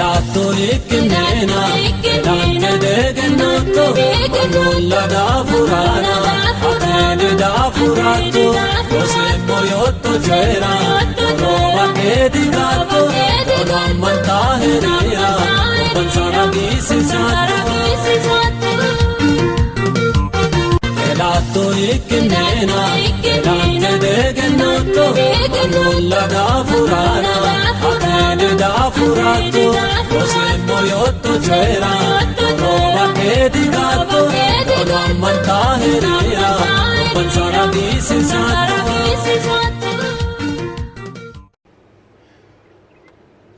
Elatto ikkinnina elante degennootto mannulla daafurana atene daafuratto loseemmo yootto coyira roba keedigatto ono ammantaherira gobbansa ragisiisatto. Elatto ikkinnina elante degennootto mannulla daafurana atene daafuratto loseemmo yootto coyira roba keedigatto ono ammantaherira gobbansa ragisiisatto.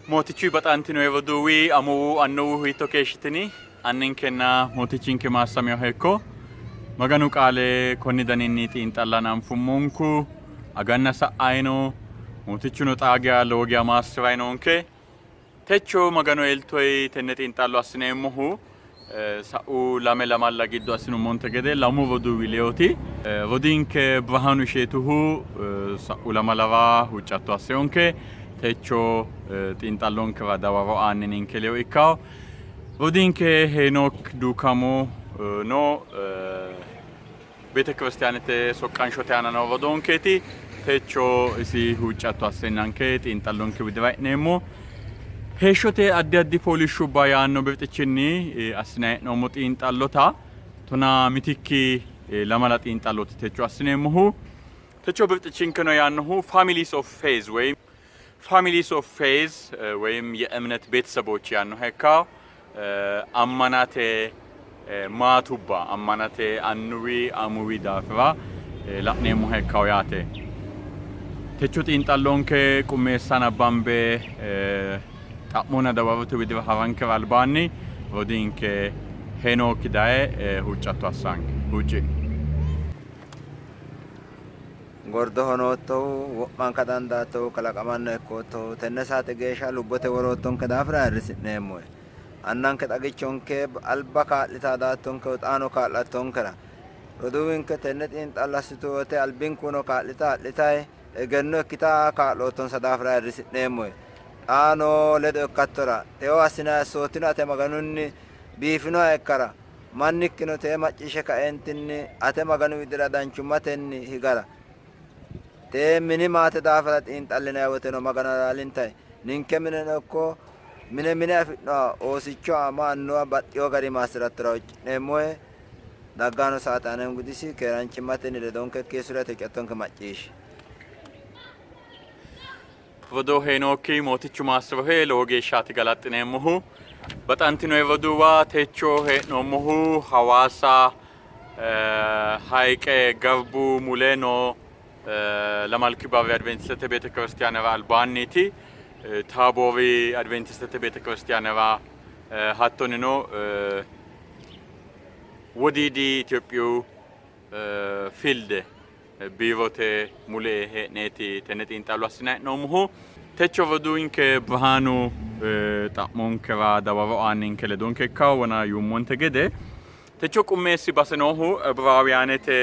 Mootichu baxantino roduuwi, amuwu, annuwu hiitto keeshshitini? Anninkenna Mootichinke maassaminoha ikko. Maganu qaale konni daninni xiinxallanna anfummonku aganna sa'ayino. Mootichuno xaa geya lowo geya maassi'ray noonke. Techo Maganu eltoyi tenne xiinxallo assineemmohu sa'u lame lamalla giddo assinummonte gede lamu roduuwi leyooti. Rodiinke Birhaanu Isheetuhu sa'u lamalawa huuccatto asseyonke. Techo xiinxallonkera dawaro aanni ninke leyo ikkawo. Rodiinke Heenook Duukamo no beetekiristiyaanete soqqanshote aana noo rodoonkeeti. Techo isi huuccatto asseennanke xiinxallonke widira e'neemmo. Heeshshote addi addi fooliishshubba yaanno birxichinni assinanni hee'noommo xiinxallota tonaa mitikki lamala xiinxallooti techo assineemmohu. Techo birxichinkeno yaannohu Families of Faith ወይም Families of Faith ወይም የእምነት ቤተሰቦች ያንnoha ikkawo ammanate maatubba ammanate annuwi amuwi daafira la'neemmoha ikkawo yaate. Techo xiinxallonke qummeessa nabbambe xa'monna dawarote widira harankera albaanni rodiinke Heenooki daye huuccatto assanke. Huucci. Gordoho noottohu, wo'manka dandaattohu, kalaqamanna ikkoottohu, tenne saate geeshsha lubbote woroottonke daafira ayirrisi'neemmohe. Annanke xagichonke alba kaa'lita daattonkehu xaano kaa'lattonkera. Roduuwinke tenne xiinxallo assitu wote albinkuno kaa'lita adhitayi egenno ikkita kaa'loottonsa daafira ayirrisi'neemmohe. Xaano ledo ikkattora, tewo assinanni assootino ate Maganunni biifinoha ikkara, Mannikkino tee macciishshe kaeentinni ate Maganu widira danchummatenni higara, tee mini maate daafira xiinxallinanni woteno Maganu halaalintayi ninke mineno ikko mine mine afi'noha oosicho ama annuwa baxxino garinni maassi'rattora huucci'neemmohe. Dagganno saate anen gudisi, keeraanchimmatenni ledonke ikki, Yesuusi huuccattonke macciishshi. Rodoo Heenooki Mootichu maassirohe lowo geeshshaati galaxxineemmohu. Baxantinoe roduuwa techo hee'noommohu Hawaasa Hayiqe Garbu mule noo lamalki barri Adventistete Beetekiristiyaanera albaanniiti. Taaboori Adventistete Beetekiristiyaanera hattonino Wodiidi Itophiyu Fiilde biirote mule hee'neeti tenne xiinxallo assinanni hee'noommohu. Techo roduuwinke Birhaanu xa'monkera dawaro aanninke ledonke ikka wona yuummonte gede techo qummeessi base noohu Ibiraawuyaanete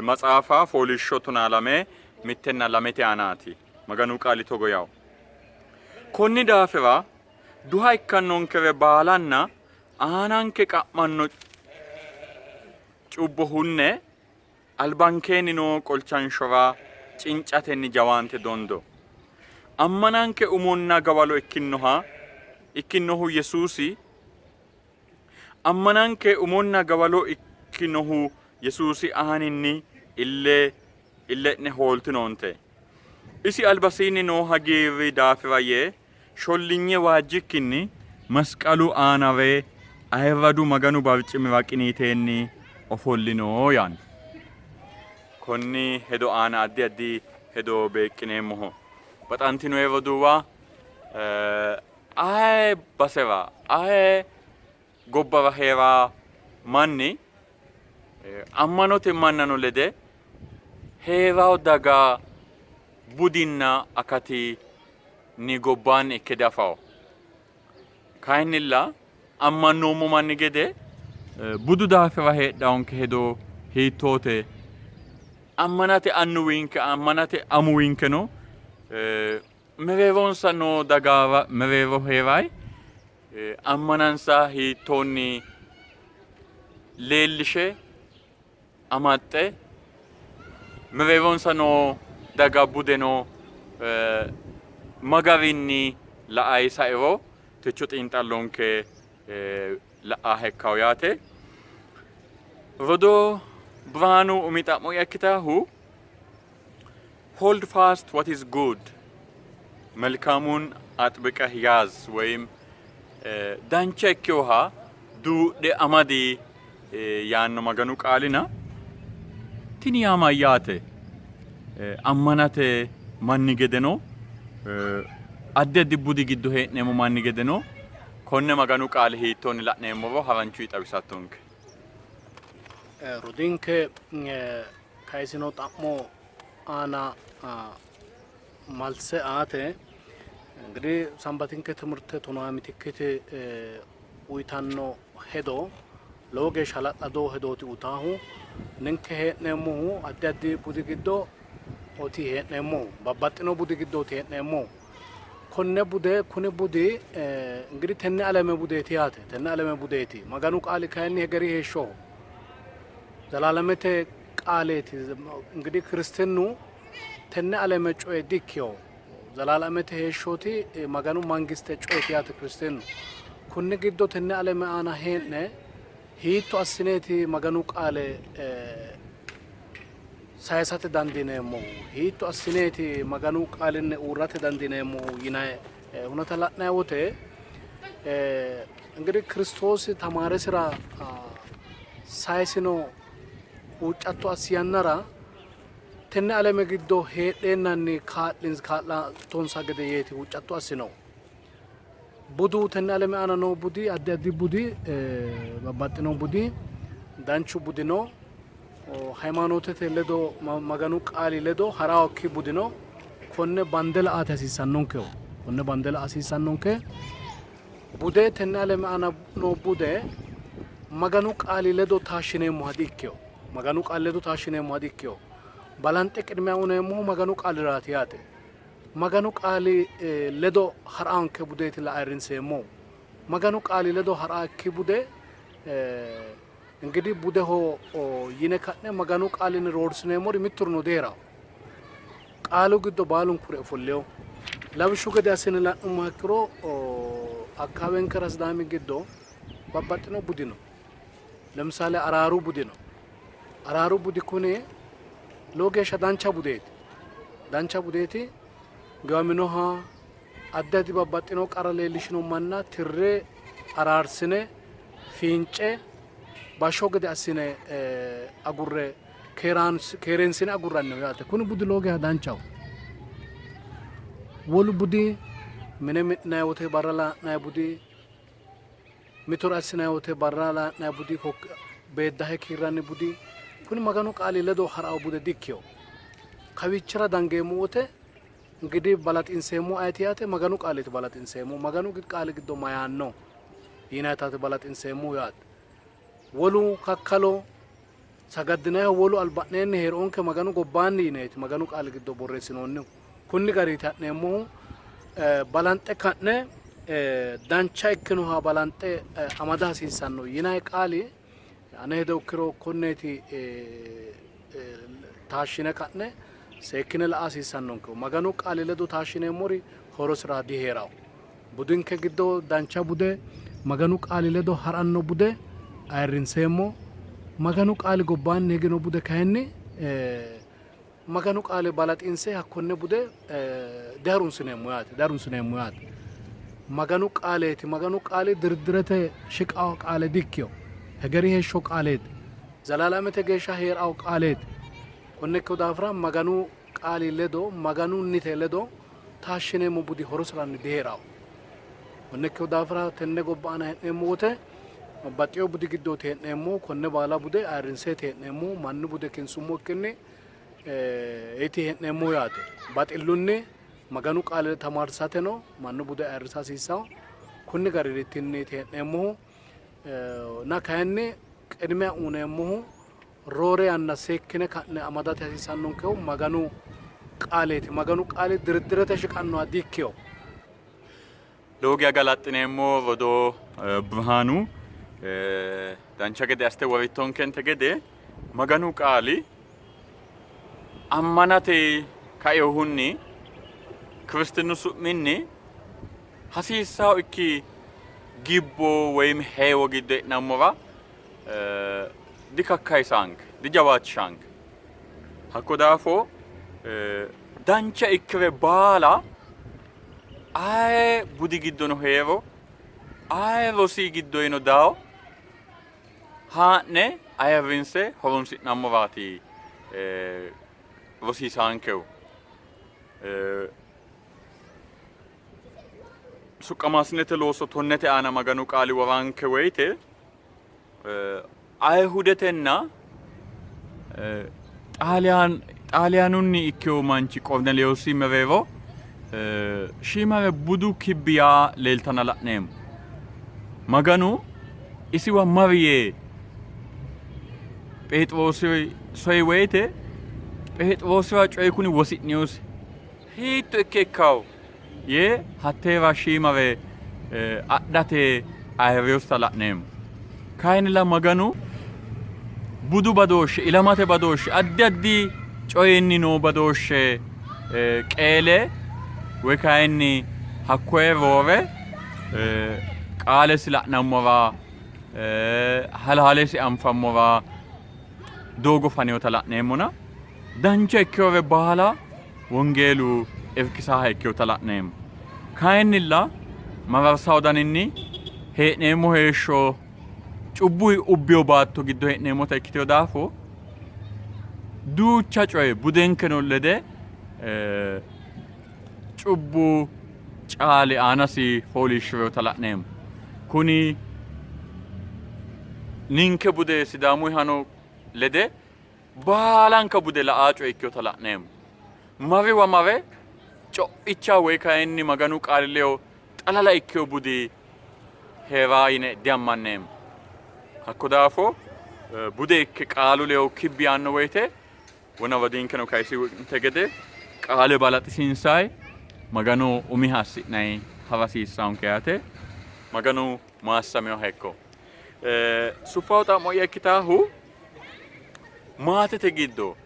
maxaafa fooliishsho 12 mittenna lamete aanaati. Maganu qaali togo yawo. Konni daafira duha ikkannonkere baalanna aananke qa'manno cubbo hunne albankeenni noo qolchanshora cincatenni jawaante dondo. Ammananke umonna gawalo ikkinnoha ikkinnohu Yesuusi Ammananke umonna gawalo ikkinohu Yesuusi aaninni ille ille'ne hooltinoonte. Isi albasiinni noo hagiirri daafira yee shollinye waajjikkinni masqalu aana ree ayirradu Maganu barcimira qiniiteenni ofollino yaanno. Konni hedo aana addi addi hedo beeqqineemmoho. Baxantinoe roduuwa, aye basera, aye gobbara hee'ra manni ammanote mannano lede hee'rawo daga budinna akati ni gobbaanni ikke diafawo. Kayinnilla ammannoommo manni gede budu daafira heedhawonke hedo hiittoote? Ammanate annuwinke, ammanate amuwinkeno mereeronsa noo dagara mereero hee'ray. Ammanansa hiittoonni leellishe amaxxe mereeronsa noo daga budeno ma garinni la'ayi sairo techo xiinxallonke la''a hekkawo yaate. Rodoo Birhaanu umi xa'mo'ya ikkitahu Hold fast what is good መልካሙን አጥብቀህ ያዝ ወይም dancha ikkinoha duudhe amadi yaanno Maganu qaalina tini yaa mayyaate? Ammanate manni gedeno addi addi budi giddo hee'neemmo manni gedeno konne Maganu qaale hiittoonni la'neemmoro haranchuyi xawisattonke. Rodiinke kayisino xa'mo aana malse aate እንግዲህ sambatinke timirte tonaa mitikkiti uyitanno hedo lowo geeshsha hala'lado hedooti uyitaahu. Ninke hee'neemmohu addi addi budi giddo oti hee'neemmohu, babbaxxino budi giddooti hee'neemmohu. Konne bude kuni budi እንግዲህ tenne alame budeeti yaate, tenne alame budeeti. Maganu qaali kayinni hegeri heeshshoho, zalaalamete qaaleeti. እንግዲህ kiristinnu tenne alame coye dikkino, zalaalamete heeshshooti, Maganu mangiste coyeeti yaate kiristinnu. Kunni giddo tenne alame aana hee'ne hiitto assineeti Maganu qaale sayisate dandiineemmohu, hiitto assineeti Maganu qaalinni uurrate dandiineemmohu yinayi hunata la'nayi wote እንግዲህ Kiristoosi tamaaresira sayisino huuccatto assi yannara tenne alame giddo heedheennanni kaa'lattonsa gede yeeti huuccatto assinohu. Budu tenne alame aana noo budi addi addi budi babbaxxino budi danchu budi no, haymaanootete ledo Maganu qaali ledo haraawokki budi no. Konne bande la''ate hasiissannonkeho. Konne bande la''a hasiissannonke. Bude tenne alame aana noo bude Maganu qaali ledo taashshineemmoha di''ikkino. Maganu qaali ledo taashshineemmoha di''ikkino. Balanxe qidmiya uyineemmohu Maganu qaaliraati yaate. Maganu qaali ledo ha'raanke budeeti la ayirrinseemmohu. Maganu qaali ledo ha'raakki bude እንግዲህ budeho yine ka'ne Maganu qaalinni roorsineemmori mitturino dihee'rawo. Qaalu giddo baalunkuri ofolleyo. Lawishshu gede assine la'nummoha ikkiro akkaawenkera Sidaami giddo babbaxxino budi no. ለምሳሌ araaru budi no. Araaru budi kuni lowo geeshsha dancha budeeti. Dancha budeeti. Giwaminoha addi addi babbaxxino qarra leellishino manna tirre araarsine fiince bashsho gede assine agurre keereensine agurranniho yaate. Kuni budi lowo geeshsha danchaho. Wolu budi mine mi'ninayi wote barra la'nayi budi, mitore assinayi wote barra la'nayi budi, beeddahe kiirranni budi kuni Maganu qaali ledo ha'rawo bude dikkino. Kawiichira dangeemmo wote እንግዲህ balaxinseemmo ayeti yaate Maganu qaaleeti balaxinseemmo. Maganu qaali giddo mayaanno yinayitaati balaxinseemmo yaate. Wolu kakkalo sagaddinayihu wolu alba'neenni hee'roonke Maganu gobbaanni yineeti Maganu qaali giddo borreessinoonnihu. Kunni gariiti ha'neemmohu balanxe ka'ne dancha ikkinoha balanxe amada hasiissanno yinayi qaali ane hedo ikkiro konneeti taashshine ka'ne seekkine la'a hasiissannonkehu. Maganu qaali ledo taashshineemmori horosira dihee'rawo. Budinke giddo dancha bude Maganu qaali ledo ha'ranno bude ayirrinseemmo. Maganu qaali gobbaanni higino bude kayinni Maganu qaale balaxinse hakkonne bude diharunsineemmo yaate, diharunsineemmo yaate. Maganu qaaleeti. Maganu qaali dirdirete shiqawo qaale dikkino. Hegeri heeshsho qaaleeti. Zalaalamete geeshsha hee'rawo qaaleeti. Konne ikkino daafira Maganu qaali ledo Maganunnite ledo taashshineemmo budi horosiranni dihee'rawo. Konne ikkino daafira tenne gobba aana hee'neemmo wote babbaxxino budi giddooti hee'neemmohu. Konne baala bude ayirrinseeti hee'neemmohu. Mannu bude kinsummokkinni eti hee'neemmohu yaate. Baxillunni Maganu qaale tamaarsateno mannu bude ayirrisa hasiissanno. Kunni garinniiti hee'neemmohu. Na kayinni qidmiya uyineemmohu roore yanna seekkine ka'ne amadate hasiisannonkehu Maganu qaaleeti. Maganu qaali dirdirete shiqannoha dikkino. Lowo geya galaxxineemmo rodoo Birhaanu, dancha gede assite worittonkente gede Maganu qaali ammanate kainohunni Kiristinnu su'minni hasiissanno ikki gibbo woyim heewo giddo e'nammora dikakkayisaanke, dijawaachishaanke. Hakko daafo dancha ikkire baala aye budi giddono hee'ro, aye rosi giddoyino dawo haa'ne ayirrinse horonsi'nammoraati rosiisaankehu. Soqqamaasinete looso tonnete aana Maganu qaali woranke woyite Ayihudetenna Xaaliyaanunni ikkino manchi Qornelewoosi mereero shiimare budu kibbi yaa leeltanna la'neemmo. Maganu isiwa mari yee Pheexiroosi soyi woyite Pheexiroosira coyi kuni wosi'ninosi. Hiitto ikke ikkawo yee hatteera shiimare adhate ayirrinosita la'neemmo. Kayinnilla Maganu budu badooshshe, ilamate badooshshe, addi addi coyinni noo badooshshe qeele woy kayinni hakkoye roore qaalesi la'nammora halaalesi anfammora doogo faninota la'neemmona dancha ikkinore baala wongeelu irkisaha ikkinota la'neemmo. Kayinnilla mararsawo daninni hee'neemmo heeshsho cubbu ubbino baatto giddo hee'neemmota ikkitino daafo duucha coye budenkeno lede cubbu caali aanasi fooliishshirinota la'neemmo. Kuni ninke bude Sidaamuyihano lede baalanka bude la'aa coye ikkinota la'neemmo. Mariwa mare co'icha woy kayinni Maganu qaali ledo xalala ikkino budi hee'ra yine diammanneemmo. Hakko daafo bude ikke qaalu ledo kibbi yaanno woyite wona rodiinkeno kayisinte gede qaale balaxisiinsayi Magano umiha assi'nayi hara hasiissaanke yaate. Maganu maassaminoha ikko. Suffawo xa'mo'ya ikkitaahu maatete giddo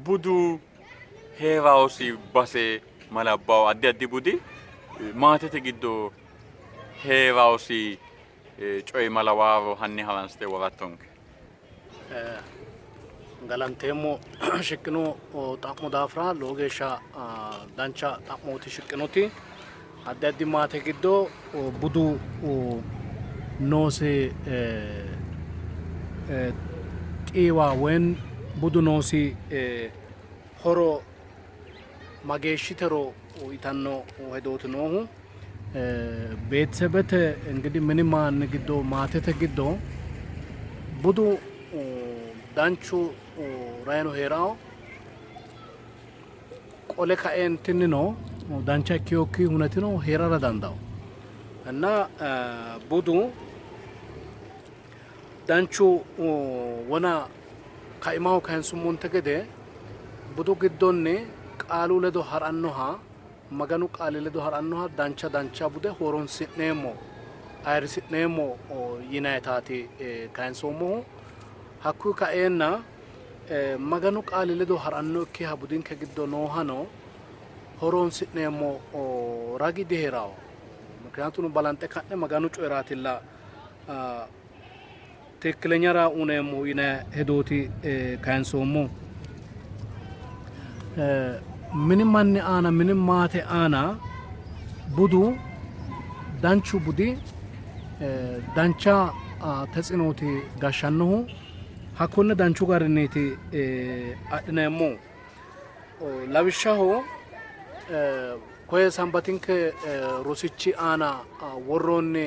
budu hee'raosi base malabbawo addi addi budi maatete giddo hee'raosi coyi malawaaro hanni haransite worattonke. Galanteemmo shiqqino xa'mo daafira lowo geeshsha dancha xa'mooti shiqqinoti. Addi addi maate giddo budu noosi xiiwa woyi budu noosi horo mageeshshitero yitanno hedooti noohu. Beetesebete ingidihi mini manni giddo maatete giddo budu danchu rayino hee'rawo qole kaeentinnino dancha ikkinokki hunetino hee'rara dandawo እና budu danchu wona kaimaho kayinsummonte gede budu giddonni qaalu ledo ha'rannoha Maganu qaali ledo ha'rannoha dancha dancha bude horonsi'neemmo ayirrisi'neemmo yinayitaati kayinsoommohu. Hakkuyi kaeenna Maganu qaali ledo ha'rannokkiha budinke giddo noohano horonsi'neemmo ragi dihee'ranno. Mikinaatuno balanxe ka'ne Maganu coyiraatilla tiikkilenyara uneemmohu yinanni hedooti kayinsoommohu. Mini manni aana mini maate aana budu danchu budi dancha tetsinooti gashshannohu hakkonne danchu garinniiti adhineemmohu. Lawishshaho koye sambatinke rosichi aana worroonni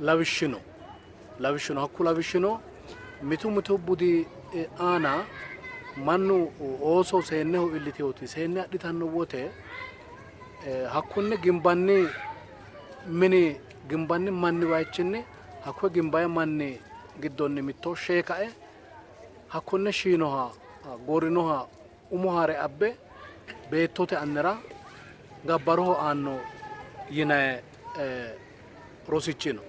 lawishshi no. Lawishshi no. Hakku lawishshino mitu mitu budi aana mannu ooso seenneho iilliteyooti seenne adhitanno wote hakkonne gimbanni mini gimbanni manni wayichinni hakkoye gimbayi manni giddonni mitto shee kae hakkonne shiinoha gorrinoha umo haare abbe beettote annira gabbaroho aanno. yinanni rosichi no.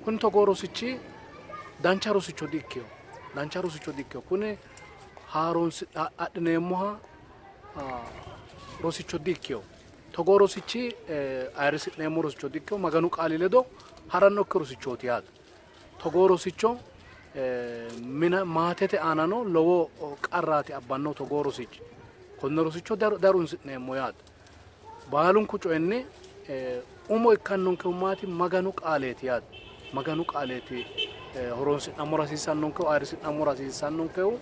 Kuni togoo rosichi dancha rosicho di''ikkino. Dancha rosicho di''ikkino. Kuni haaroonsi adhineemmoha rosicho di''ikkino. Togoo rosichi ayirrisi'neemmo rosicho di''ikkino. Maganu qaali ledo harannokki rosichooti yaate. Togoo rosicho mina maatete aanano lowo qarraati abbanno togoo rosichi. Konne rosicho darunsi'neemmo yaate. Baalunku coyinni umo ikkannonkehu maati? Maganu qaaleeti yaate. Maganu qaaleeti horonsi'nammora hasiissannonkehu, ayirrisi'nammora hasiissannonkehu.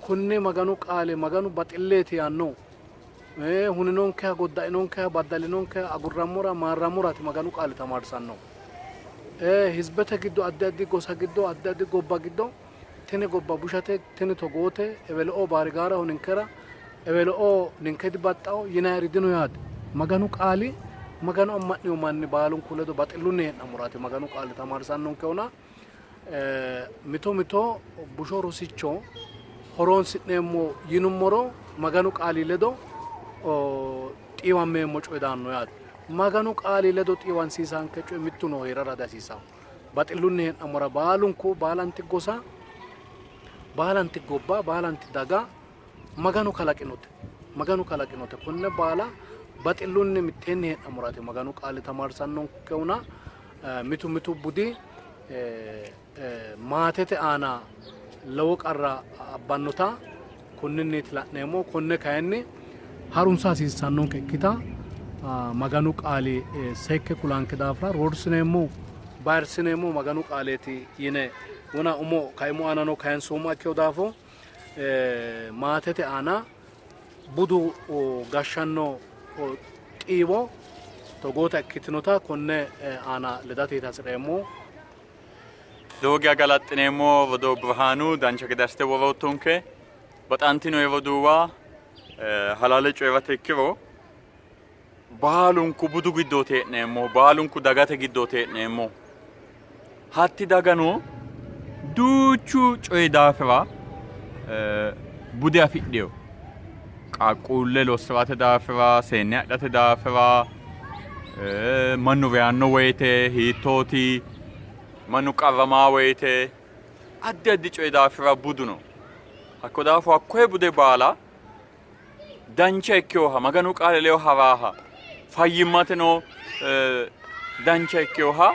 Konne Maganu qaale Maganu baxilleeti yaannohu huninonkeha, goddainonkeha, baddalinonkeha agurrammora, maarrammoraati Maganu qaale tamaarsannohu. Hizibete giddo addi addi gosa giddo addi addi gobba giddo tini gobba bushate, tini togoote, ewelo''o baarigaaraho ninkera, ewelo''o ninke dibaxxawo yinayiri dino yaate. Maganu qaali Maganu amma'nino manni baalunku ledo baxillunni hee'nammoraati Maganu qaali tamaarsannonkehuna mito mito busho rosicho horoonsi'neemmo yinummoro Maganu qaali ledo xiiwammeemmo coyi daanno yaate. Maganu qaali ledo xiiwansiisanke coyi mittuno hee'rara dihasiisanno. Baxillunni hee'nammora baalunku baalanti gosa, baalanti gobba, baalanti daga Maganu kalaqinote. Maganu kalaqinote. Konne baala baxillunni mitteenni hee'nammoraati Maganu qaali tamaarsannonkehuna mitu mitu budi maatete aana lowo qarra abbannota konninniiti la'neemmo. Konne kayinni harunsa hasiissannonke ikkita Maganu qaali seekke kulanke daafira roorsineemmo, bayirsineemmo Maganu qaaleeti yine wona umo kaimu aanano kayinsoommo ikkino daafo maatete aana budu gashshanno xiiwo togoota ikkitinota konne aana ledateeti hasi'reemmo. Lowo geya galaxxineemmo rodoo Birhaanu, dancha gede assite woroottonke. Baxantino roduuwa, halaale coyi'rate ikkiro baalunku budu giddooti hee'neemmohu, baalunku dagate giddooti hee'neemmohu. Hatti dagano duuchu coyi daafira bude afidhino. Qaaqquulle lossi'rate daafira, seenne adhate daafira, mannu reyanno woyite hiittooti, mannu qarramaa woyite addi addi coyi daafira budu no. Hakko daafo hakkoye bude baala dancha ikkinoha Maganu qaale ledo haraaha fayyimmateno dancha ikkinoha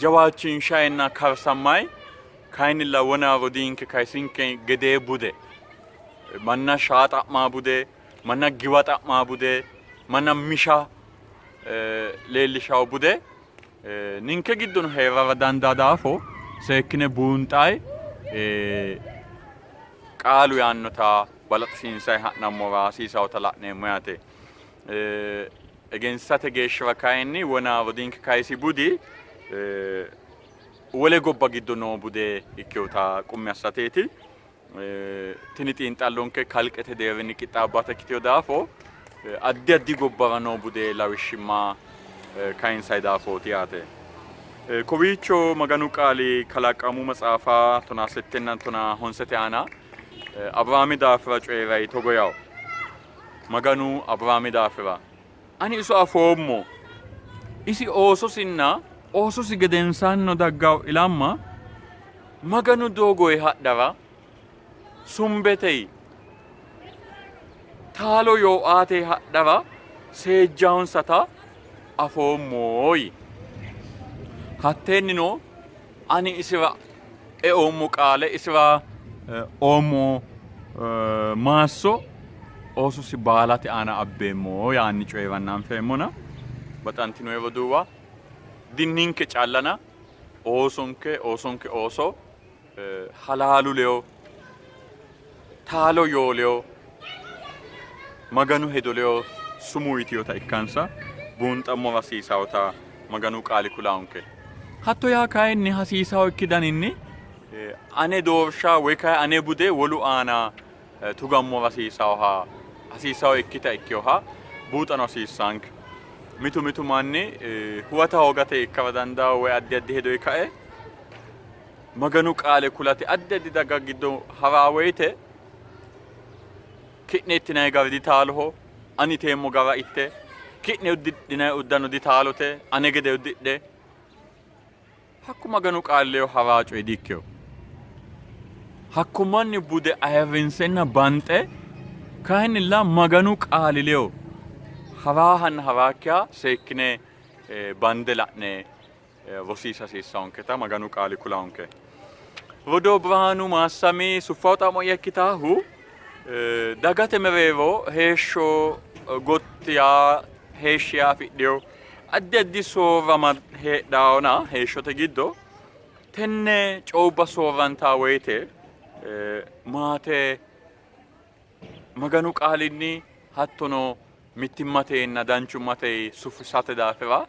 jawaachinshayenna karsammayi kayinnilla wona rodiinke kayisinke gedee bude manna shaa xa'maa bude manna giwa xa'maa bude manna misha leellishawo bude ninke giddono hee'rara dandaa daafo seekkine buunxayi qaalu yaannota balaxisiinsayi ha'nammora hasiisawota la'neemmo yaate. Egensate geeshshira kayinni wona rodiinke kayisi budi wole gobba giddo noo bude ikkinota qummi assateeti. Tini xiinxallonke kalqete deerrinni qixxaabbata ikkitino daafo addi addi gobbara noo bude lawishshimma kayinsayi daafooti yaate. Kowiicho Maganu qaali Kalaqamu maxaafa 17nna 19te aana Abiraami daafira coyi'rayi togo yawo. Maganu Abiraami daafira, Ani iso afoommo, isi oososinna oososi gedensaannino daggawo ilama Maganu doogoyi hadhara sumbetei taalo yoo aate hadhara seejjaonsata afoommo yii. Hatteennino ani isira eoommo qaale isira oommo maasso oososi baalate aana abbeemmo yaanni coyi'ranna anfeemmona baxantinoe roduuwa dinninke callana oosonke oosonke ooso halaalu leyo taalo yoo leyo Maganu hedo leyo sumuu yitinota ikkansa buunxammora hasiisawota Maganu qaali kulaonke. Hatto yaa kayinni hasiisawo ikki daninni ane doorsha woy kayi ane bude wolu aana tugammora hasiisawoha hasiisawo ikkita ikkinoha buuxano hasiissanke. Mitu mitu manni huwata hoogate ikkara dandawo woy addi addi hedoyi kae Maganu qaale kulate addi addi daga giddo ha'raa woyite ki'ne ittinanni gari ditaaloho, ani iteemmo gara itte. Ki'ne uddidhinanni uddano ditaalote, ane gede uddidhe. Hakku Maganu qaali ledo hawaa coye diikkino. Hakko manni bude ayirrinsenna banxe kayinnilla Maganu qaali ledo hawaahanna hawaakkiha seekkine bande la'ne rosiisa hasiissaonketa Maganu qaali kulaonke. Rodoo Birhaanu Maassami suffawo xa'mo'ya ikkitaahu dagate mereero heeshsho gotti yaa heeshshi yaa afidhino addi addi soorrama heedhaona heeshshote giddo tenne coyubba soorrantaa woyite maate Maganu qaalinni hattono mittimmatenna danchummate sufisate daafira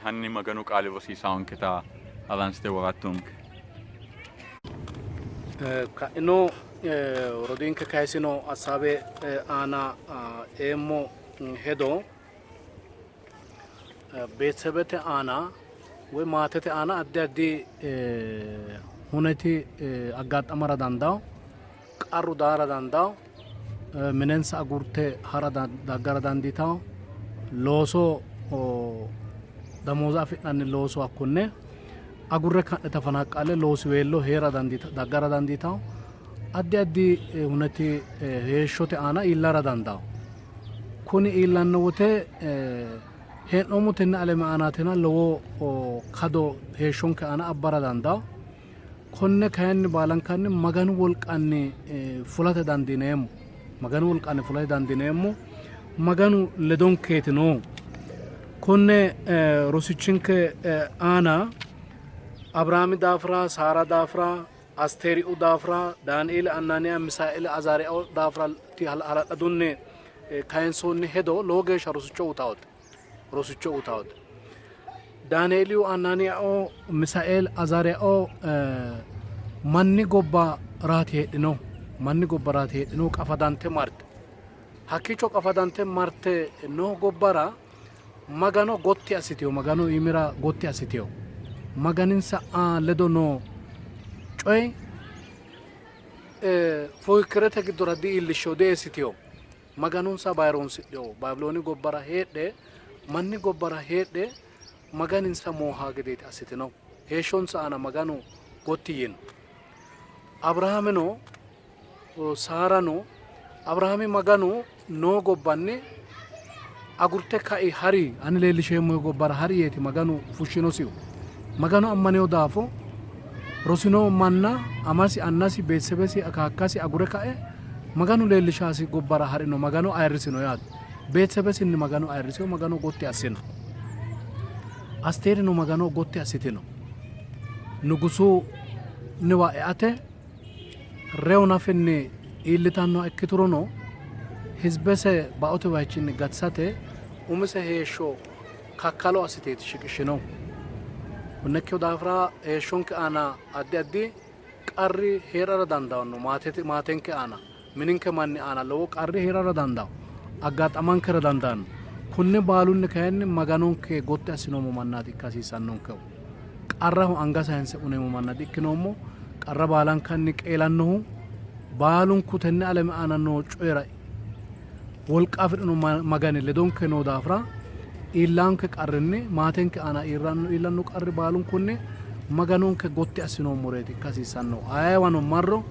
hanni Maganu qaali rosiisaanketa haransite worattonke. Ka'ino rodiinke kayisino assaawe aana eemmo hedo beetesebete aana woy maatete aana addi addi huneti aggaxamara dandawo. Qarru daara dandawo, minensa agurte ha'ra daggara dandiitawo, looso damooza afi'nanni looso hakkonne agurre ka'ne tafanaqqale loosiweello hee'ra daggara dandiitawo, addi addi huneti heeshshote aana iillara dandawo. Kuni iillanno wote hee'noommo tenne aleme aanaatina lowo kado heeshshonke aana abbara dandawo. Konne kayinni baalankanni Maganu wolqanni fulate dandiineemmo. Maganu wolqanni fulate dandiineemmo. Maganu ledonkeeti noohu. Konne rosichinke aana Abiraami daafira, Saara daafira, Asteeriu daafira, Daanieeli, Annaaniya, Misaeeli, Azaariyaoo daafira hala'ladunni kayinsoonni hedo lowo geeshsha rosicho uyitawote. Rosicho uyitawote. Daanieeliu, Anaaniyao, Misaeel, Azaariyao manni gobba raati heedhino. Manni gobba raati heedhino qafadante marte. Hakkiicho qafadante marte noo gobbara Magano gotti assitino. Magano iimira gotti assitino. Maganinsa ledo noo coyi fukikkirete giddora di''iillishshino, dieessitino. Maganonsa bayiroonsidhino. Baabilooni gobbara heedhe, manni gobbara heedhe Maganinsa moohaa gedeeti assitino. Heeshshonsa aana Maganu gotti yiino. Abirahaamino Saarano Abirahaami Maganu noo gobbanni agurte kai hari, ani leellisheemmohe gobbara hari yeeti Maganu fushshinosihu. Maganu ammanino daafo rosino manna amasi, annasi, beetesebesi, akaakkasi agure kae Maganu leellishasi gobbara ha'rino, Magano ayirrisino yaate. Beetesebesinni Magano ayirrisino, Magano gotti assino. Asteerino Magano gotti assitino. Nugusu niwa eate reyo nafinni iillitannoha ikkiturono hizbese baote wayichinni gatisate umise heeshsho kakkalo assiteeti shiqishshinohu. Konne ikkino daafira heeshshonke aana addi addi qarri hee'rara dandaanno. Maatete maatenke aana, mininke manni aana lowo qarri hee'rara dandaanno. Aggaxamankera dandaanno. Konne baalunni kayinni Maganonke gotti assinoommo mannaati ikka hasiissannonkehu. Qarraho anga sayinse uneemmo manna di''ikkinoommo. Qarra baalankanni qeelannohu baalunku tenne alame aana noo coyira wolqa afi'rino Magani ledonke noo daafira iillaanke qarrinni maatenke aana iillanno qarri baalunkunni Maganonke gotti assinoommoreeti ikka hasiissanno. Ayeewano marro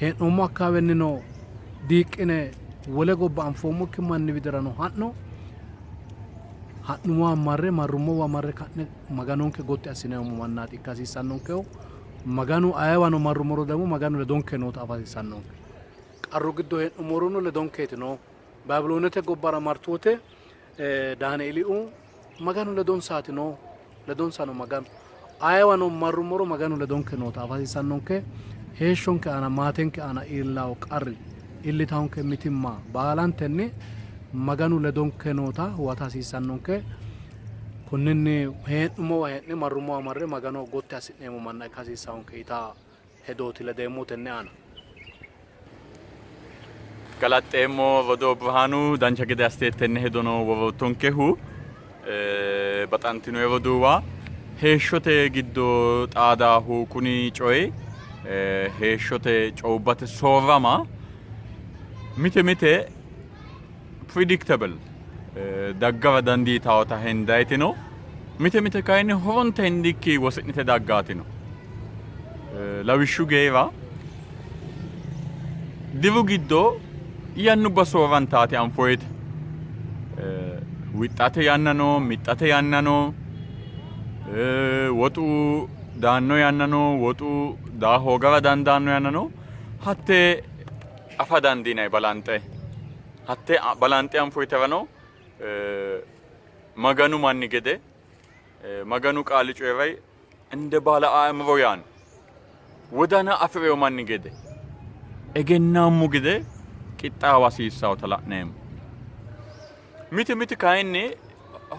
hee'noommo akkaawennino diiqqine wole gobba anfoommokki manni widirano ha'no, ha'nummowa marre marrummowa marre ka'ne Maganonke gotti assineemmo mannaati ikka hasiissannonkehu. Maganu ayeewano marrummoro ደግሞ Maganu ledonke noota afa hasiissannonke. Qarru giddo hee'nummorono ledonkeeti noohu. Baabiloonete gobbara martu wote Daanieeliu Maganu ledonsaati noohu. Ledonsa no Maganu. Ayeewano marrummoro Maganu ledonke noota afa hasiissannonke. Heeshshonke aana maatenke aana iillawo qarri, iillitawonke mitimma baalantenni Maganu ledonke noota huwata hasiissannonke. Konninni hee'nummowa hee'ne marrummowa marre Magano gotti assi'neemmo manna ikka hasiissawonke yitaa hedooti ledeemmohu tenne aana. Galaxxeemmo rodoo Birhaanu, dancha gede assite tenne hedono woroottonkehu. Baxantinoe roduuwa, heeshshote giddo xaadaahu kuni coyi heeshshote coyubbate soorrama mite mite predictable daggara dandiitawota hendayiti no. Mite mite kayinni horonta hendikki wosi'nite daggaati no. Lawishshu geera diru giddo yannubba soorrantaati anfoyite. Wixxate yanna no, mixxate yanna no, woxu daanno yanna no, woxu daa hoogara dandaanno yanna no. Hatte afa dandiinanni balanxe. Hatte balanxe anfoyiterano Maganu manni gede Maganu qaali coyi'ray inde baala aemro yaanno. Wodana afi'rino manni gede egennaammu gede qixxaawa hasiissannota la'neemmo. Mite mite kayinni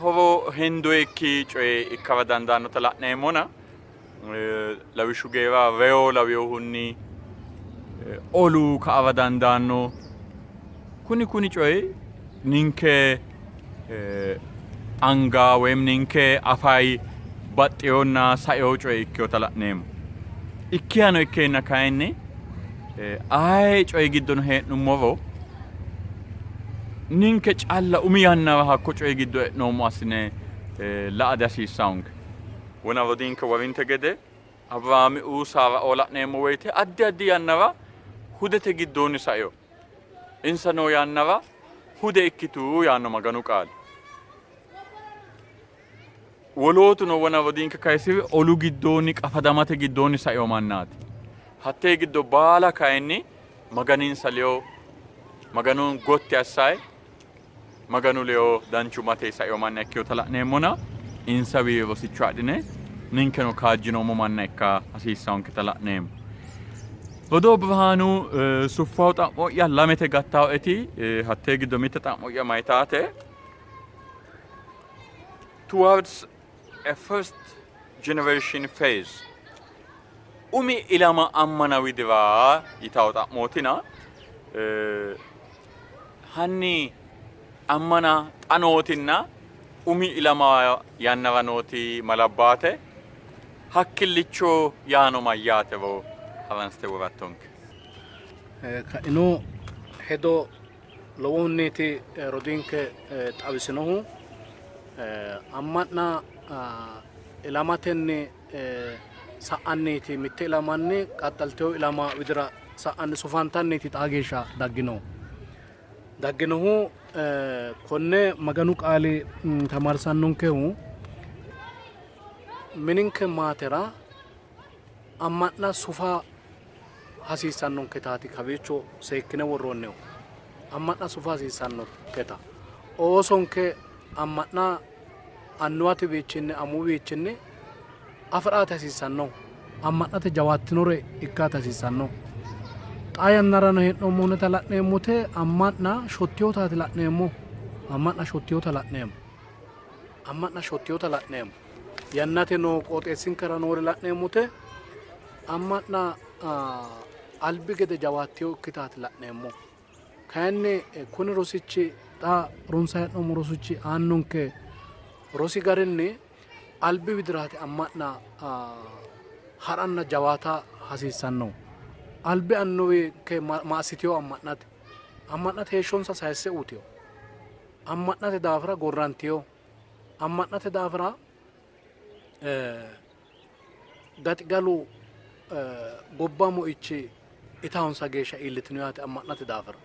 horo hendoyikki coye ikkara dandaannota la'neemmona lawishshu geera reyo lawinohunni olu ka''ara dandaanno. Kuni kuni coyi ninke anga woyim ninke afayi baxxewonna saewo coye ikkinota la'neemmo. Ikkihano ikkeenna kayinni aye coyi giddono hee'nummoro ninke calla umi yannara hakko coyi giddo e'noommo assine la''a dihasiissannonke. Wona rodiinke warinte gede Abiraamiuu Saaraoo la'neemmo woyite addi addi yannara hudete giddoonni saino. Insa noo yannara hude ikkitu yaanno Maganu qaali. Wolootuno wona rodiinke kayisiri olu giddoonni qafadamate giddoonni saino mannaati. Hattee giddo baala kayinni Maganinsa ledo Maganu gotti assayi Maganu ledo danchummate saino manna ikkinota la'neemmona insawii rosicho adhine ninkeno kaajjinoommo manna ikka hasiissannonketa la'neemmo. Rodoo Birhaanu suffawo xa'mo'ya lamete gattaoeti hattee giddo mitte xa'mo'ya mayitaate towards a first generation phase umi ilama ammana widira yitawo xa'mootina hanni ammana xa nootinna umi ilama yannara nooti malabbaate hakkillicho yaano mayyaatero haransite worattonke. Ka'ino hedo lowohunniiti rodiinke xawisinohu. Amma'na ilamatenni sa'anniiti mitte ilamanni qaxxaltino ilama widira sa'anni sufantanniiti xaa geeshsha dagginohu. Dagginohu konne Maganu qaali tamaarsannonkehu mininke maatera amma'na sufa hasiissannonketaati kawiicho seekkine worroonnihu. Amma'na sufa hasiissannonketa. Oosonke amma'na annuwatewiichinni amuwiichinni afi'rate hasiissanno. Amma'nate jawaattinore ikkate hasiissanno. Xaa yannarano hee'noommo huneta la'neemmote amma'na shottinotaati la'neemmo. Amma'na shottinota la'neemmo. Amma'na shottinota la'neemmo. Yannate noo qooxeessinkera noore la'neemmote amma'na albi gede jawaattinokkitaati la'neemmo. Kayinni kuni rosichi xa runsanni hee'noommo rosichi aannonke rosi garinni albi widiraati amma'na ha'ranna jawaata hasiissanno. Albi annuwinke ma assiteyo amma'nate? Amma'nate heeshshonsa sayisse uyiteyo. Amma'nate daafira gorranteyo. Amma'nate daafira gaxigalu gobba moichi itahonsa geeshsha iillitino yaate amma'nate daafira.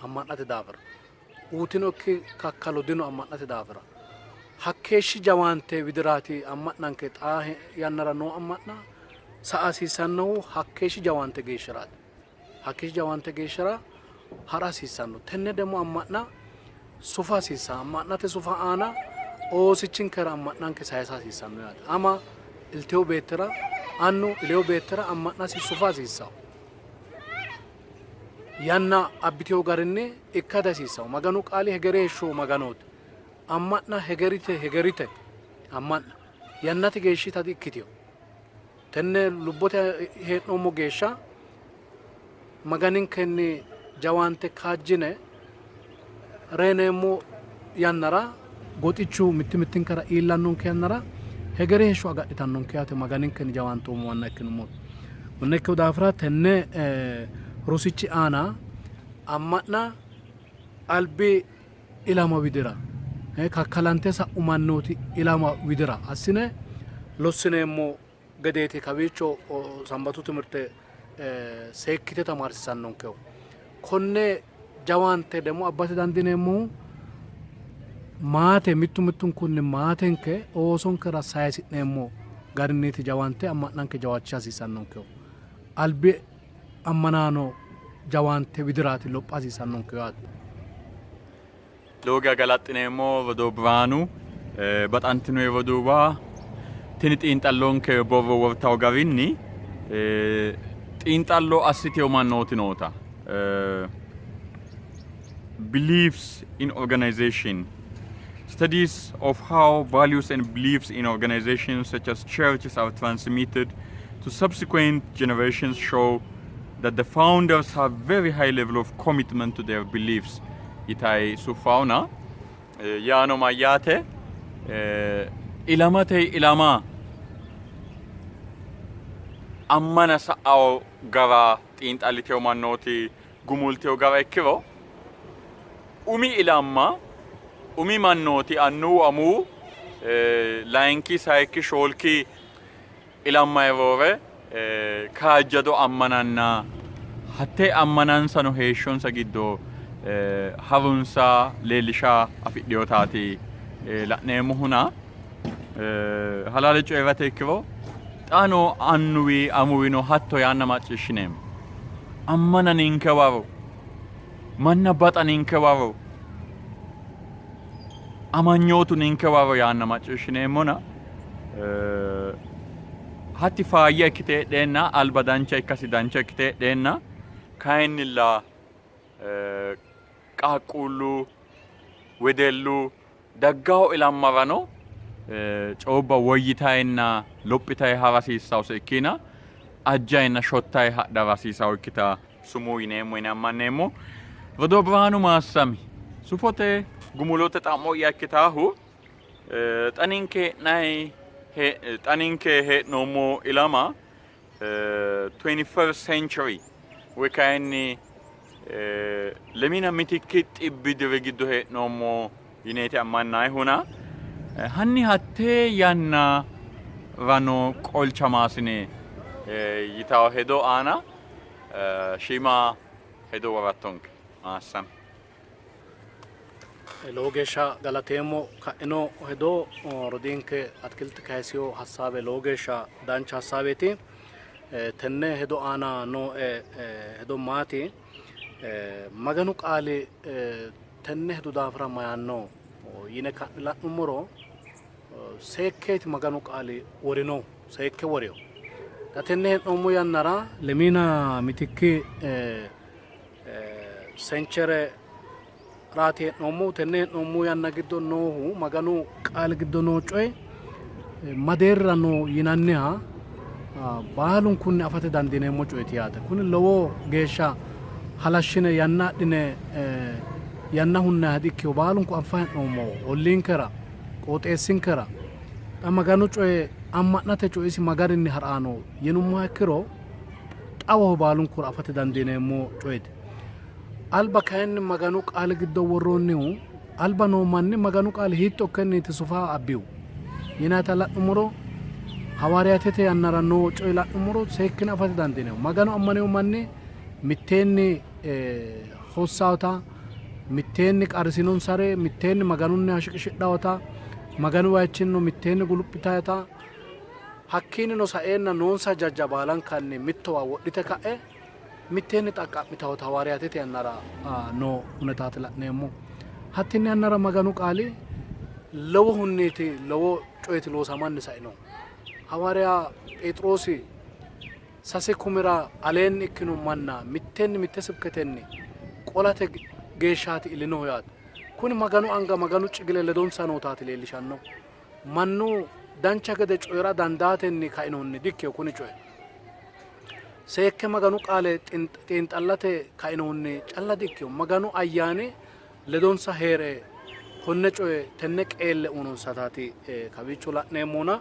Amma'nate daafira. Uyitinokki kakkalo dino amma'nate daafira. Hakkeeshshi jawaante widiraati amma'nanke xaa yannara noo amma'na sa'a hasiissannohu hakkeeshshi jawaante geeshshiraati. Hakkeeshshi jawaante geeshshira ha'ra hasiissanno. Tenne ደግሞ amma'na sufa hasiissanno. Amma'nate sufa aana oosichinkera amma'nanke sayisa hasiissanno yaate. Ama ilteyo beettira annu ileyo beettira amma'nasi sufa hasiissanno. Yanna abbiteyo garinni ikka dihasiissanno. Maganu qaali hegere heeshsho Maganooti. Amma'na hegerite hegerite amma'na yannate geeshshita di''ikkitino. Tenne lubbote hee'noommo geeshsha Maganinkenni jawaante kaajjine reyineemmo yannara goxichu mitti mittinkera iillannonke yannara hegere heeshsho agadhitannonke yaate Maganinkenni jawaantoommo manna ikkinummoro. Konne ikkino daafira tenne rosichi aana amma'na albi ilama widira Kakkalante sa'u mannooti ilama widira assine lossineemmo gedeeti kawiicho sambatu timirte seekkite tamaarsiisannonkehu. Konne jawaante ደግሞ abbate dandiineemmohu maate mittu mittunkunni maatenke oosonkera sayisi'neemmo garinniiti jawaante amma'nanke jawaachisha hasiissannonkehu. Albi ammanaano jawaante widiraati lopha hasiissannonkehu yaate. Lowo geya galaxxineemmo rodoo Biraanu. Baxantino roduuwa, tini xiinxallonke borro wortawo garinni xiinxallo assitewo mannooti noota Beliefs in Organization Studies of how values and beliefs in organizations such as churches are transmitted to subsequent generations show that the founders have very high level of commitment to their beliefs yitayi suffaona. Yaano mayyaate? Ilamate ilama ammana sa'ao gara xiinxalliteyo mannooti gumulteyo gara ikkiro, umi ilamma umi mannooti annuwu amuwu layinki sayikki shoolki ilammayi roore kaajjado ammananna hattee ammanansano heeshshonsa giddo harunsa leellisha afidhinotaati la'neemmohuna. Halaale coyi'rate ikkiro xa noo annuwi amuwino hatto yaanna macciishshineemmo. Ammana ninke waro, manna baxa ninke waro, amanyootu ninke waro yaanna macciishshineemmona hatti faayya ikkite heedheenna alba dancha ikkasi dancha ikkite heedheenna kayinnilla qaaqquullu wedellu daggaho ilammarano coobba woyyitayinna lophitayi hara hasiissawose ikkiina ajjayinna shottayi hadhara hasiisawo ikkita sumuu yineemmo yine ammanneemmo. Rodoo Birhaanu Maassami, sufote gumulote xa'mo'ya ikkitaahu xa ninke hee'nayi xa ninke hee'noommo ilama 21st century woy kayinni lemina mitikki xibbi diri giddo hee'noommo yineeti ammannayihuna hanni hattee yannara noo qolchamaasine yitawo hedo aana shiima hedo worattonke. Maassami. Lowo geeshsha galateemmo. Ka'ino hedo rodiinke Atikilt kayisino hassaabe lowo geeshsha dancha hassaabeeti. Tenne hedo aana nooe hedo maati? Maganu qaali tenne hedo daafira mayaanno yine ka'ne la'nummoro seekkeeti Maganu qaali worino, seekke worino. Xa tenne hee'noommo yannara lemiina mitikki senchere raati hee'noommohu. Tenne hee'noommo yanna giddo noohu Maganu qaali giddo noo coyi madeerra no yinanniha baalunkunni afate dandiineemmo coyeeti yaate. Kuni lowo geeshsha halashshine yanna adhine yanna hunnayiha di''ikkino. Baalunku anfa hee'noommo olliinkera, qooxeessinkera. Xa Maganu coye amma'nate coyi isi ma garinni ha'raano yinummoha ikkiro xawoho baalunkura afate dandiineemmo coyeeti. Alba kayinni Maganu qaali giddo worroonnihu alba noo manni Maganu qaali hiitto ikkenniiti sufa abbihu yinayita la'nummoro hawaariyaatete yannara noo coye la'nummoro seekkine afate dandiineemmo. Maganu ammanino manni mitteenni hossawota, mitteenni qarrisinonsare mitteenni Maganunniha shiqishidhawota, Maganu wayichinnino mitteenni guluphitayota, hakkiinnino saeenna noonsa jajja baalankanni mittowa wodhite ka'e mitteenni xaqqa'mitawota hawaariyaatete yannara noo hunetaati la'neemmo. Hattenne yannara Maganu qaali lowohunniiti lowo coyeti loosamanni saino. Hawaariya Pheexiroosi sase kumira aleenni ikkino manna mitteenni mitte sibketenni qolate geeshshaati ilinohu yaate. Kuni Maganu anga Maganu cigile ledonsa nootaati leellishanno. Mannu dancha gede coyi'ra dandaatenni kainohunni dikkino kuni coyi. Seekke Maganu qaale xiinxallate kainohunni calla dikkino. Maganu ayyaani ledonsa hee're konne coye tenne qeelle uyinonsataati kawiicho la'neemmohuna.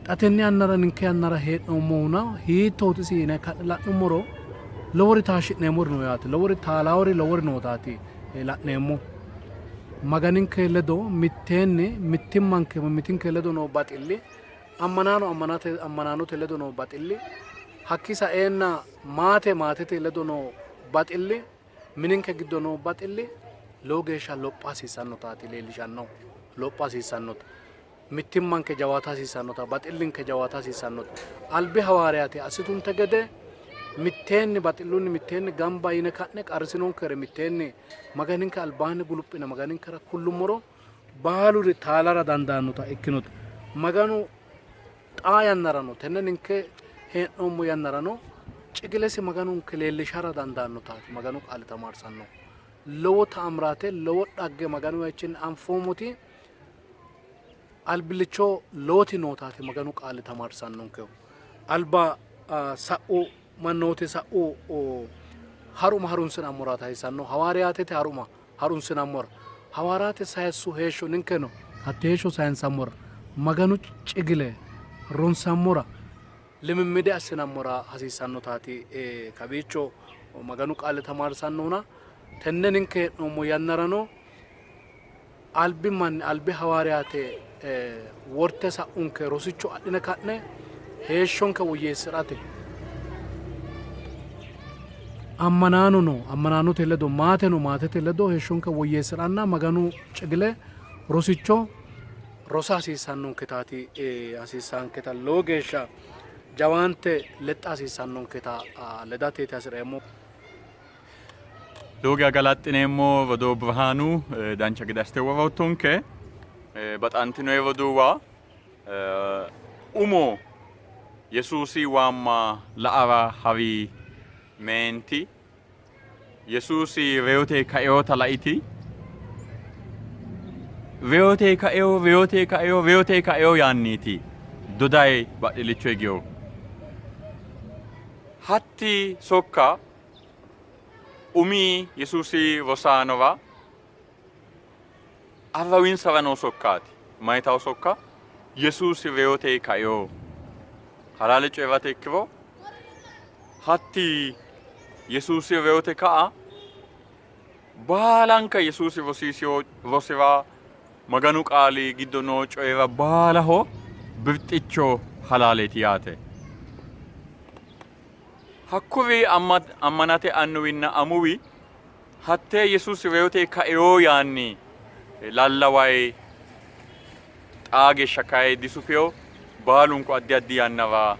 Xa tenne yannara ninke yannara hee'noommohuna hiittooti isi yine ka'ne la'nummoro lowori taashshi'neemmori no yaate. Lowori taalaawori lowori nootaati la'neemmo. Maganinke ledo mitteenni mittimmanke mimmitinke ledo noo baxilli, ammanaano ammanate ammanaanote ledo noo baxilli, hakkii saeenna maate maatete ledo noo baxilli, mininke giddo noo baxilli lowo geeshsha lopha hasiissannotaati leellishannohu. Lopha hasiissannota. Mittimmanke jawaata hasiissannota, baxillinke jawaata hasiissannota. Albi hawaariyaate assitunte gede mitteenni baxillunni mitteenni gamba yine ka'ne qarrisinonkere mitteenni Maganinke albaanni guluphine Maganinkera kullummoro baaluri taalara dandaannota ikkinota Maganu xaa yannarano tenne ninke hee'noommo yannarano cigilesi Maganunke leellishara dandaannotaati Maganu qaali tamaarsannohu. Lowo ta'amraate lowo dhagge Maganu wayichinni anfoommoti albillicho lowoti nootaati Maganu qaali tamaarsannonkehu. Alba sa'u mannooti sa'u haruma harunsinammora hasiisanno. Hawaariyaatete haruma harunsinammora. Hawaariyaate sayissu heeshsho ninkeno hatte heeshsho sayinsammora Maganu cigile ronsammora limimmide assinammora hasiissannotaati kawiicho Maganu qaali tamaarsannohuna tenne ninke hee'noommo yannarano albi manni albi hawaariyaate worte sa'unke rosicho adhine ka'ne heeshshonke woyyeessi'rate ammanaanono ammanaanote ledo maateno maatete ledo heeshshonke woyyeessi'ranna Maganu cigile rosicho rosa hasiissannonketaati hasiissaanketa lowo geeshsha jawaante lexxa hasiissannonketa ledateeti hasi'reemmo. Lowo geya galaxxineemmo rodoo Birhaanu dancha gede assite woroottonke. Baxantinoe roduuwa, umo Yesuusi waamma la''ara hari meenti Yesuusi reyote kainota laiti, reyote kaino, reyote kaino, reyote kaino yaanniiti dodayi badhillicho higinohu. Hatti sokka umi Yesuusi rosaanora arrawinsara noo sokkaati. Mayitawo sokka? Yesuusi reyote kaino. Halaale coyi'rate ikkiro hatti Yesuusi reyote ka'a baalanka Yesuusi rosiisino rosira Maganu Qaali giddo noo coyira baalaho birxicho halaaleeti yaate. Hakkuri ammanate annuwinna amuwi hattee Yesuusi reyote kaino yaanni lallaway xaa geeshsha kayi disufino, baalunku addi addi yannara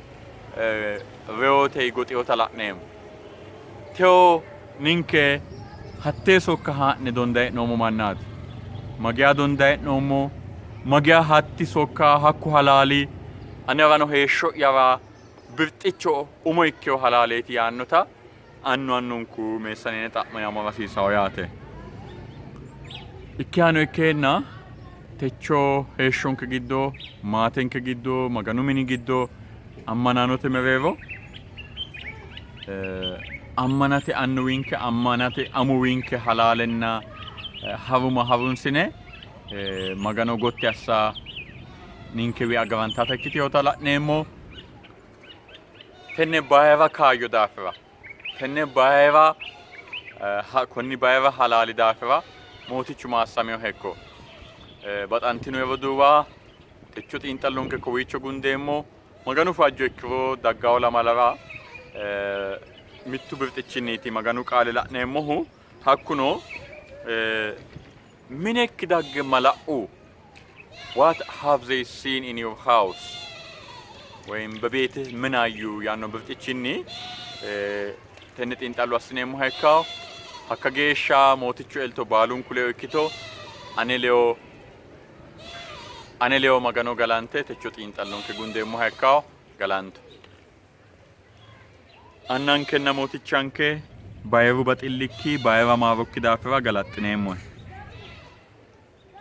reyote goxinota la'neemmo. Teyo ninke hattee sokka haa'ne dondayi'noommo mannaati. Mageya dondayi'noommo? Mageya hatti sokka, hakku halaali anerano heeshsho'yara birxicho umo ikkino halaaleeti yaannota annu annunku meessaneene xa'minammora hasiisanno yaate. Ikkihano ikkeenna techo heeshshonke giddo, maatenke giddo, Maganu mini giddo, ammanaanote mereero ammanate annuwinke, ammanate amuwinke halaalenna haruma harunsine Magano gotti assa ninkewi agarantata ikkitinota la'neemmo. Tenne bayira kaayyo daafira, tenne bayira konni bayira halaali daafira Mootichu maassaminoha ikko. Baxantino roduuwa, techo xiinxallonke kowiicho gundeemmo. Maganu fajjo ikkiro daggawo lamalara mittu birxichinniiti Maganu qaale la'neemmohu. Hakkuno minekki dagge mala'u What have they seen in your house? ወይም በቤትህ ምን አዩ ያነው birxichinni tenne xiinxallo assineemmoha ikkawo. Hakka geeshsha Mootichu elto baalunku ledo ikkito. Ane ledo ane ledo Magano galante techo xiinxallonke gundeemmoha ikkawo. Galanto. Annankenna Mootichanke bayiru baxillikki bayira maarokki daafira galaxxineemmohe.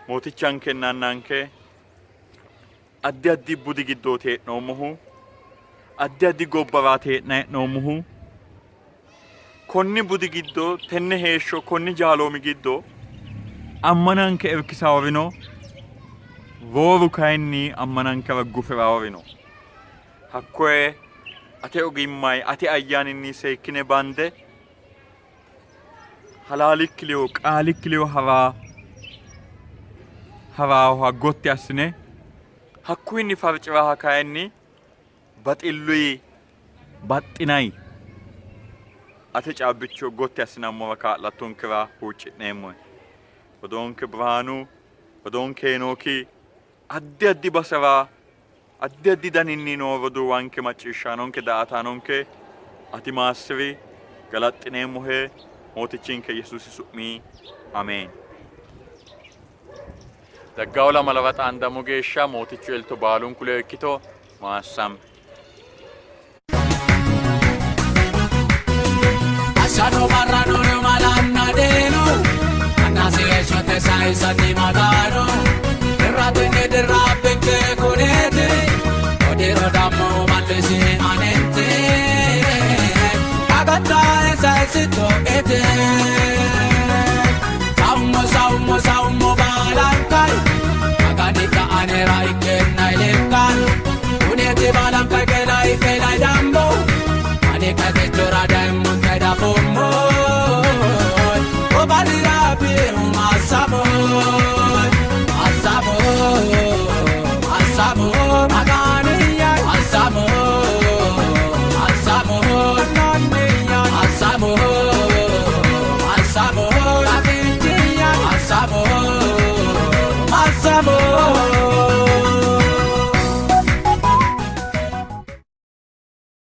Mootichankenna Annanke, addi addi budi giddooti hee'noommohu, addi addi gobbaraati hee'nanni hee'noommohu. Konni budi giddo, tenne heeshsho, konni jaaloomi giddo ammananke irkisaawori no, rooru kayinni ammanankera gufi'raawori no. Hakkoye ate ogimmayi, ate ayyaaninni seekkine bande halaalikki ledo, qaalikki ledo ha'ra Hawaaha gotti assine hakkuyinni farci'raha kayinni baxilluyi baxxinayi ate caabbicho gotti assinammora kaa'lattonkera huucci'neemmohe. Rodoonke Birhaanu, rodoonke Heenooki, addi addi basera addi addi daninni noo roduuwanke macciishshaanonke daa''ataanonke ati maassi'ri, galaxxineemmohe Mootichinke Yesuusi su'mi Ameen. Daggawo lamalara xaandammo geeshsha Mootichu elto baalunku ledo ikkito. Maassame. Hashshano barrano malanna deenu Annasi heeshshote saysanni Maganu Dirratenni dirra abbinke.